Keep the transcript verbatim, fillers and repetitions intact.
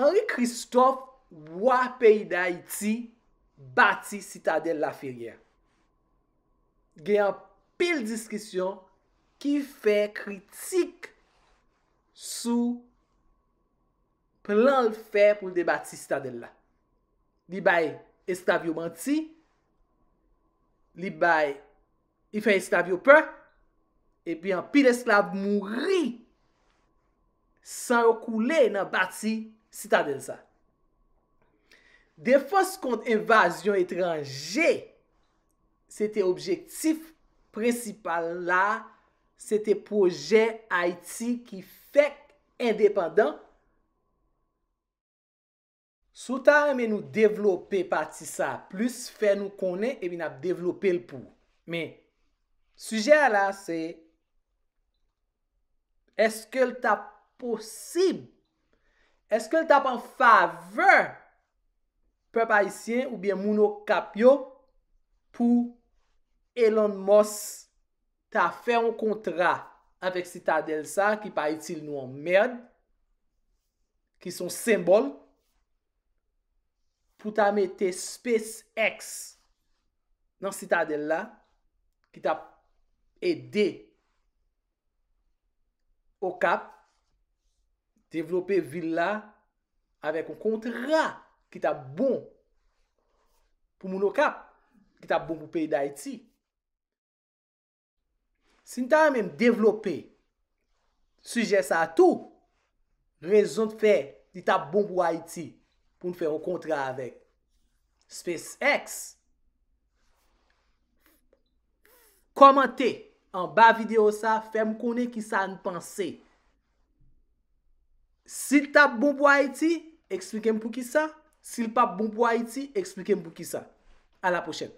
Henri Christophe, wa peyi Dayiti, bati Sitadèl Laferyè. Gen anpil diskisyon ki fè kritik sou plan l fè pou l te bati Sitadèl la. Li bay esklav yo manti, li bay, li fè esklav yo pè, epi anpil esklav mouri san yo koule nan bati Sitadèl sa. Defans kont envazyon etranje, se te objektif prensipal la, se te pwojè Ayiti ki fèk endepandan. Si w ta renmen nou devlope pati sa plis, fè nou konnen, epi n ap devlope l pou ou. Men, sijè a la, se, èske l t ap posib? Èske l t ap an favè pèp ayisyen oubyen moun Okap yo pou Elon Musk ta fè yon kontra avèk Sitadèl sa ki pa itil nou an mèd, ki se yon senbòl, pou ta mete SpaceX nan Sitadèl la, ki t ap ede Okap devlope vil la avèk yon kontra ki t ap bon pou moun Okap, ki t ap bon pou peyi Dayiti. Si n ta renmen devlope sijè sa a tou, rezon k fè li t ap bon pou Ayiti pou n fè yon kontra avèk SpaceX, kòmante anba videyo sa, fè m konnen kisa n panse. Si l t ap bon pou Ayiti, eksplike m poukisa. Si l p ap bon pou Ayiti, eksplike m poukisa. A la pwochèn.